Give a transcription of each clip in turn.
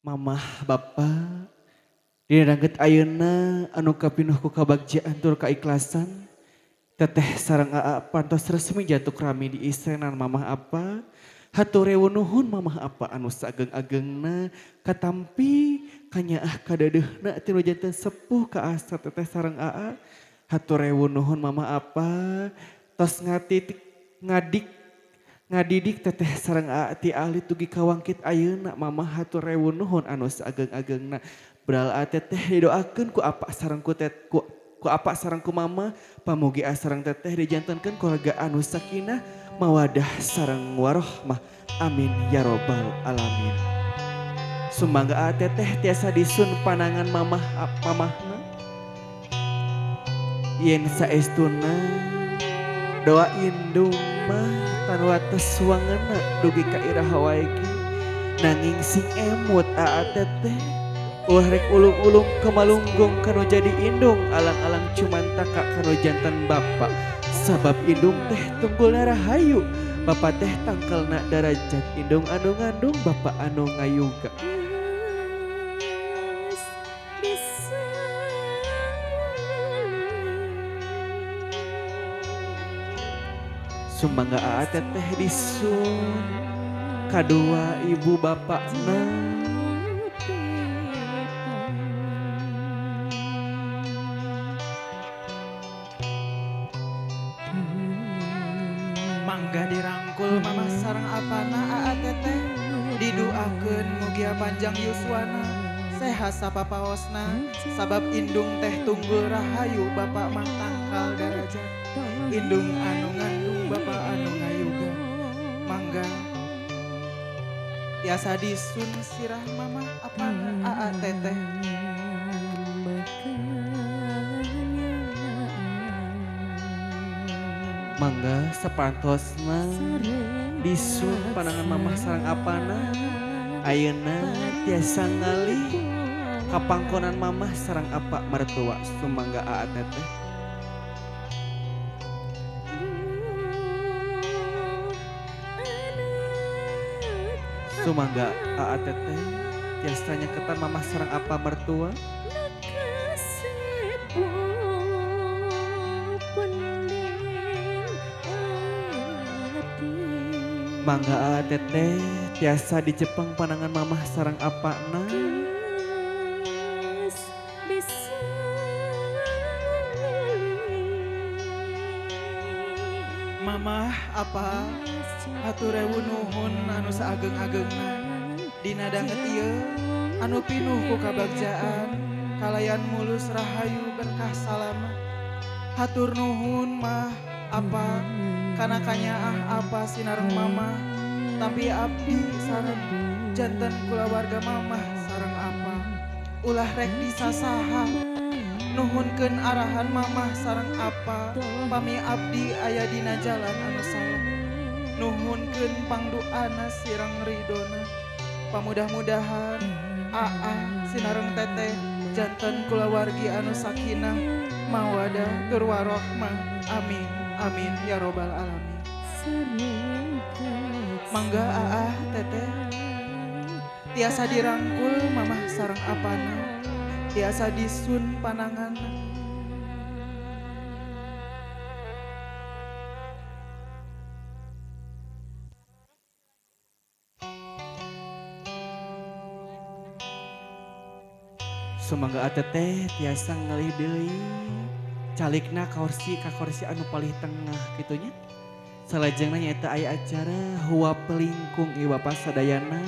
Mamah, Bapak, dina danget ayeuna anu kapinuh ku kabagjaan tur kaikhlasan, Teteh sareng Aa pantos resmi jantuk rami di isenan Mamah Apa. Hatur rewu nuhun Mamah Apa anu saageng-agengna katampi kanyaah kadadeuhna tinu janten sepuh ka asa Teteh sareng Aa. Hatur rewu nuhun Mamah Apa tos ngatitik ngadik ngadidik Teteh sareng Aa ti alit dugi ka wangkit ayeuna. Mamah, hatur rewu nuhun anu saageng-agengna. Beral Aa Teteh didoakeun ku apa sareng ku tet ku, ku apa sareng ku Mama, pamugi Aa sareng Teteh dijantenkeun keluarga anu sakinah, mawadah sareng warohmah. Amin ya robbal alamin. Sumangga Aa Teteh tiasa disun panangan mamah mamahna. Yen saestuna doa indung mah tan wates wangena dugi ka iraha wae ge, nanging sing emut Aa Teteh, ulah rek ulung-ulung kamalunggung kanu jadi indung, alang-alang cumantaka kanu janten bapa, sabab indung teh tunggulna rahayu, bapa teh tangkelna darajat. Indung anu ngandung, bapa anu ngayuga. Geus bisa. Sumangga Aa Teteh disun kadua ibu bapakna. Mangga dirangkul Mamah sareng apana, Aa Teteh. Diduakeun mugia panjang yuswana, sehat sapapaosna, sabab indung teh tunggul rahayu, bapak mah tangkal darajat. Indung anu ngandung, bapak anu ngayuga. Mangga tiasa disun sirah Mamah apana, Aa Teteh. Mangga sapantosna disun panangan Mamah sareng apana. Ayeuna tiasa ngalih kapangkonan Mamah sareng apa mertua. Sumangga, Aa Teteh. Sumangga, Aa Teteh tiasa nyeketan Mamah sareng apa mertua. Mangga, Aa Teteh tiasa dicepeng panangan Mamah sareng apana. Geus bisa. Mamah, apa, hatur rewu nuhun anu saageng-agengna. Dina danget ieu anu pinuh ku kabagjaan kalayan mulus rahayu berkah salamat. Hatur nuhun, Mah, apa, kana kanyaah apa sinareng Mamah tapi abdi sareng janten kulawarga Mamah sareng apa. Ulah rek disasaha nuhunkeun arahan Mamah sareng apa pami abdi aya dina jalan anu salah. Nuhunkeun pangduana sirang ridona. Pamudah-mudahan Aa sinareng Teteh janten kulawargi anu sakinah, mawadah tur warohmah. Amin amin ya robbal alamin. Mangga, Aa Teteh tiasa dirangkul Mamah sareng apana, tiasa disun panangan. Sumangga, Aa Teteh tiasa ngalih deui calikna ka kursi anu palih tengah kitu nya. Salajengna nyaeta aya acara huap lingkung, ieu Bapak sadayana.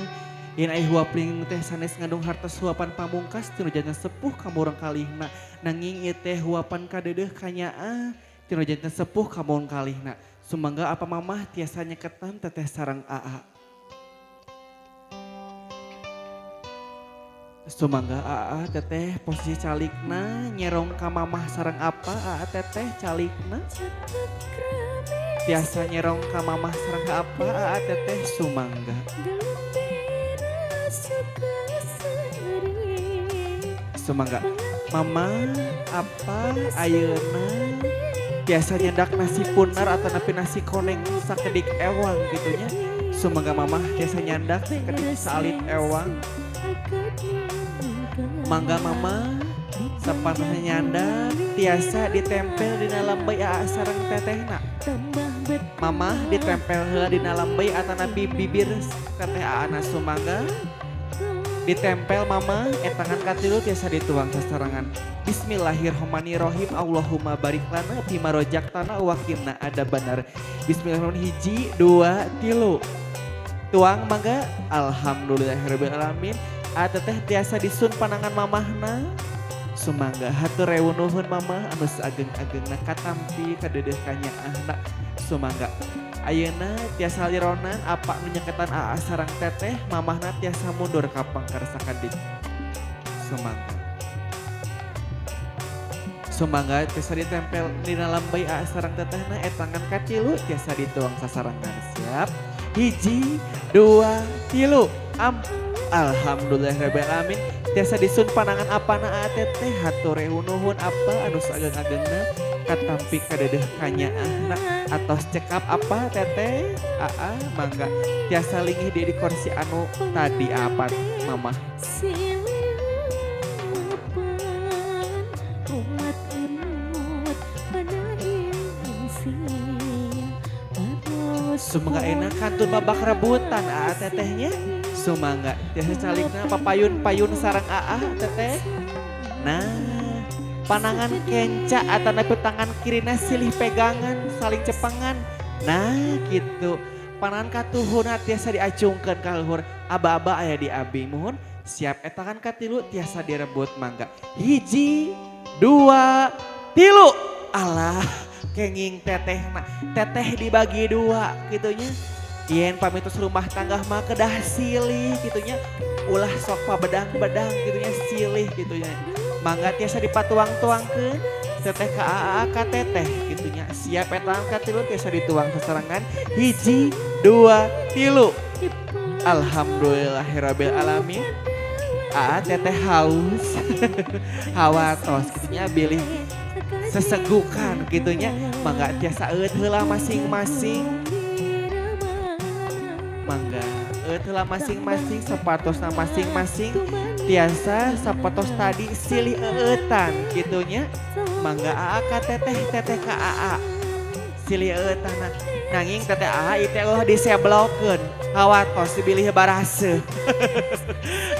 Yen aya huap lingkung teh sanes ngandung hartos huapan pamungkas tinu janten sepuh ka murangkalihna. Nanging ieu teh huapan kadeudeuh kanyaah tinu janten sepuh ka murangkalihna. Sumangga apa Mamah tiasa nyeketan Teteh sareng Aa. Sumangga, Aa Teteh posisi calikna nyerong ka Mamah sareng apa. Aa Teteh calikna tiasa nyerong ka Mamah sareng ka apa. Aa Teteh, sumangga. Sumangga, Mama, apa ayeuna tiasa nyandak nasi punar atau napi nasi koneng sakedik ewang gitu nya. Sumangga, Mamah tiasa nyandak sakedik saalit ewang. Mangga mama sapantasna nyanda tiasa ditempel dina lambey aa sareng tetehna. Mamah ditempel heula dina lambey atanapi bibir teteh aana sumangga. Ditempel mama etangan katilu tiasa dituang sasarangan. Bismillahirrahmanirrahim. Allahumma barik lana fima rojaktana wa qina adzabannar. Bismillahirrahmanirrahim. 1, 2, 3. Tuang mangga. Alhamdulillahirabbil alamin. Teteh tiasa disun panangan mamahna. Sumangga hatur rewu nuhun mamah anu saageng-agengna katampi kadeudeeh kanyaahna. Sumangga. Ayeuna tiasa lironan apa nu nyeketan aa sareng teteh mamahna tiasa mundur ka pangkar sakedik. Sumangga. Sumangga tiasa ditempel dina lambey aa sareng tetehna etangan katilu tiasa dituang sasarengan. Siap. 1, 2, 3. Alhamdulillahirabbil alamin. Tiasa disun panangan apana aa teteh hatur rewu nuhun apa anu saageng-agengna katampi kadeudeeh kanyaahna atos cekap apa teteh aa mangga tiasa linggih di kursi anu tadi apa mamah. Sumangga enak kantun babak rebutan aa tetehnya. Sumangga tiasa calikna papayun-payun sareng aa teteh. Nah panangan kenca atanapi tangan kirina silih pegangan saling cepangan. Nah gitu panangan katuhuna tiasa diacungkeun ka luhur aba-aba aya di abi muhun. Siap etangan katilu tiasa direbut mangga. 1, 2, 3. Alah kenging tetehna teteh dibagi dua gitunya. Yen pamitos rumah tangga mah kedah silih gitunya, ulah sok pabedang-bedang gitunya silih gitunya. Mangga tiasa dipatuang-tuangkeun teteh ka aa ka teteh gitunya. Siap etangan katilu tiasa dituang sasarengan. 1, 2, 3. Alhamdulillahirabbil alamin. Aa teteh haus. Hawatos gitunya bilih sesegukan gitunya. Mangga tiasa eueut heula masing-masing. Mangga eueut heula masing-masing sapatosna masing-masing tiasa sapatos tadi silih eueutan gitunya. Mangga aa ka teteh teteh ka aa silih eueutanna. Nanging teteh aa ieu teh eueuh diseblokeun hawatos bilih baraseuh.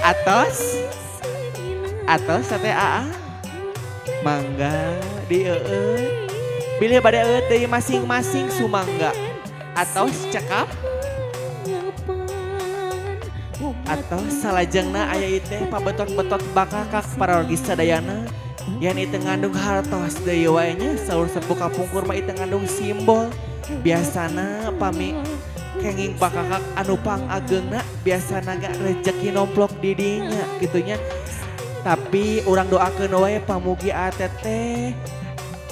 Atos atos teteh aa mangga dieueut bilih bade eueut deui masing-masing sumangga. Atos cekap atau salajengna aya ieu teh pabetot-betot bakakak parorgi sadayana yen ieu teh ngandung hartos deui wae nya. Saur sepuh kapungkur mah ieu teh ngandung simbol. Biasana pami kenging bakakak anu pangageungna biasana ga rejeki nomplok di dinya gitunya. Tapi urang doakeun wae pamugi teteh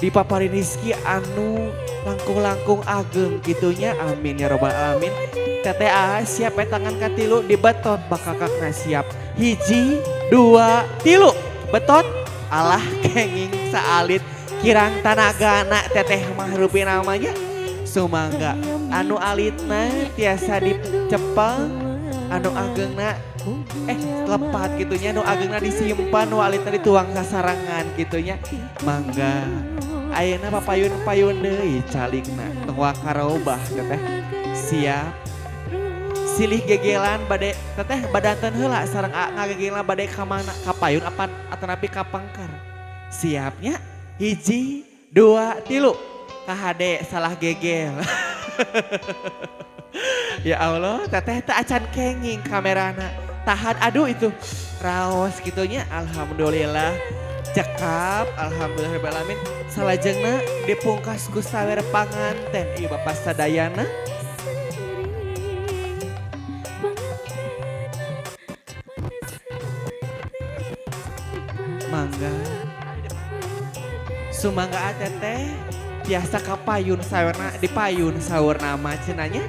dipaparin rizki anu langkung-langkung ageng gitunya. Amin ya robbal alamin. Teteh aa siap tangan katilu dibetot bakakakna siap. 1, 2, 3. Betot. Alah kenging saalit kirang tanagana teteh mah rupi namanya. Sumangga anu alitna tiasa dicepeng anu agengna lepat gitunya, nu agengna disimpan nu alitna dituang sasarangan gitunya. Mangga ayeuna papayun-payun deui calikna tong wakarobah teteh. Siap silih gegelan bade teteh badanten heula sareng ngagegelan bade ka mana ka payun apa atanapi ka pangkar. Siapnya 1, 2, 3. Kahade salah gegel. Ya Allah teteh teh acan kenging kamerana. Tahan aduh itu raos gitunya. Alhamdulillah cekap alhamdulillahirabbil alamin. Salajengna dipungkas ku sawer panganten ieu Bapak sadayana. Mangga sumangga teteh tiasa kapayun sawerna dipayun sawerna mah cenanya.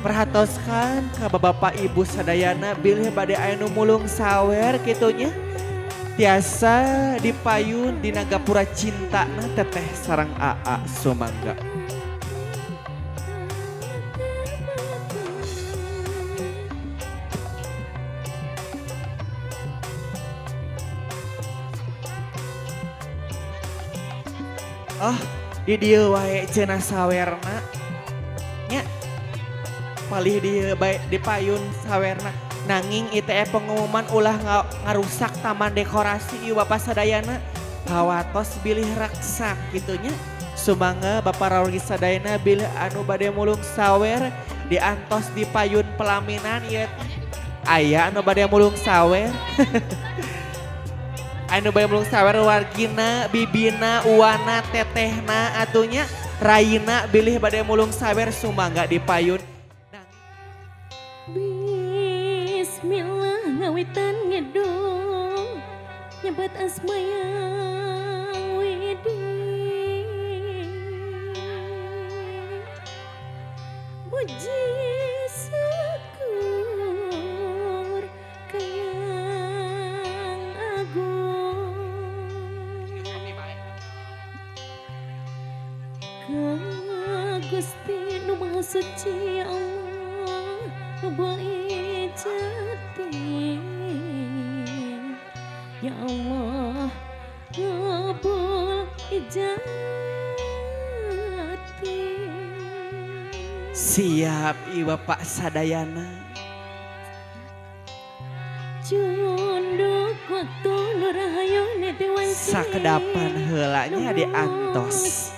Perhatoskan ka bapak ibu sadayana bilih bade aya nu mulung sawer kitunya tiasa dipayun dina gapura cintana teteh sareng aa sumangga. Oh, di dieu wae cenah sawerna. Nya. Palih dieu bae di payun sawerna. Nanging ITE pengumuman ulah ngarusak taman dekorasi ieu Bapak sadayana. Hawatos bilih raksak gitunya. Sumangga Bapak wargi sadayana bilih anu bade mulung sawer diantos di payun pelaminan ieu. Aya anu bade mulung sawer. Anu bade mulung sawer wargina, bibina, uwana, tetehna atunya raina bilih bade mulung sawer sumangga di payun. Bismillah ngawitan ngedung nyebat asma yang widi. Puji syukur kayang agung ka Gusti nu Maha Suci ya Allah ngabul ijati ya Allah ngabul ijati. Siap i Bapak sadayana. Cunduk waktu nurahayu netiwansi. Sakedapan heulanya diantos.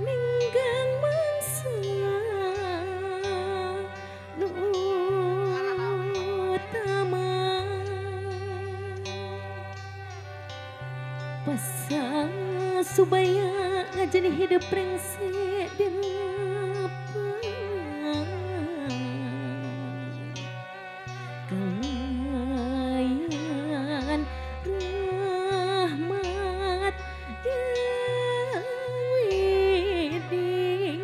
Ninggang mangsa nu utama. Pasang supaya ngajani hidup rengse di lapang kalayan rahmat yang widi.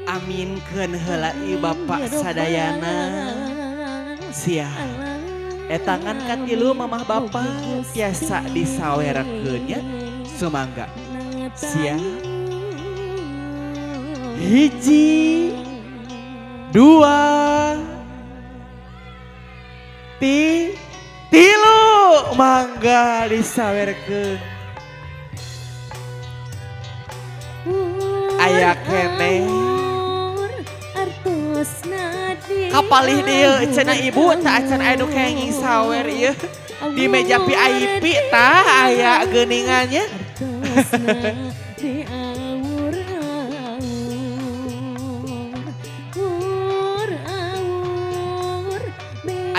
Aminkeun heula ieu Bapak sadayana. Siap. Etangan katilu mamah bapak tiasa disawerkeun nya. Sumangga. Siap. 1, 2, 3 mangga disawerkeun. Aya keneh. Kapalih dieu cenah ibu tah acan aya nu kenging sawer ieu. Di meja VIP tah aya geuningannya.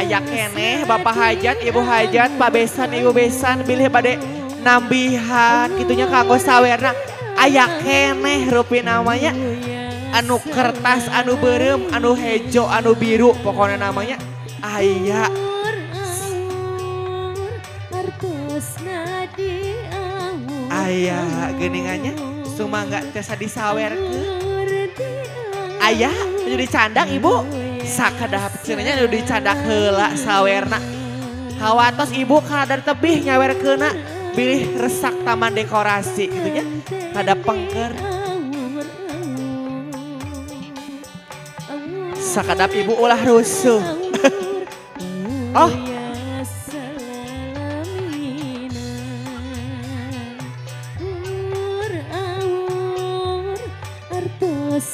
Aya keneh Bapak hajat, Ibu hajat, Pak besan, Ibu besan bilih bade nambihan kitunya kanggo sawerna. Aya keneh rupi namanya anu kertas, anu beureum, anu hejo, anu biru pokoknya namanya aya. Aya geuningannya sumangga tiasa disawerkeun. Aya nu dicandang ibu sakedap cenah nu dicandak heula sawerna. Hawatos ibu kadar tebih nyawerkeunna bilih resak taman dekorasi gitunya kada pengker. Sakadap ibu ulah rusuh. Oh.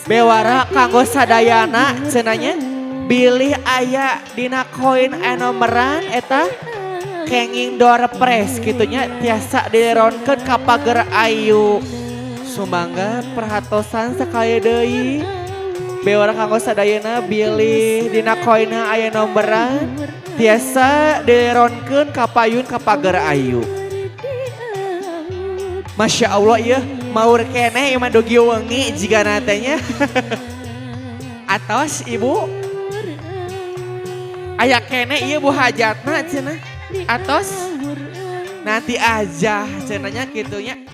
Bewara kanggo sadayana cenanya bilih aya dina koin nomeran eta kenging door press gitunya tiasa dironkeun ka pager ayu. Sumangga perhatosan sekali deui. Bewara kanggo sadayana bilih dina koinna aya nomeran tiasa dironkeun ka payun ka pager ayu. Masya Allah ieu maur keneh ieu mah dugi wengi jigana teh nya. Atos ibu aya keneh ieu bu hajatna cenah. Atos nanti aja cenahnya kitunya.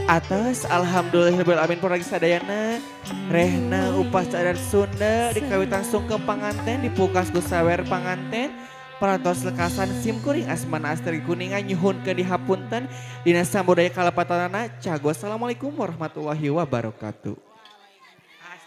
Atos alhamdulillahirabbil alamin puragi sadayana rehna upacara Sunda dikawitan sungkem panganten dipungkas ku sawer panganten. Parantos lekasan sim kuring asmana astri kuningan nyuhunkeun dihapunten dina sambudaya kalepatanana. Cago. Assalamualaikum warahmatullahi wabarakatuh.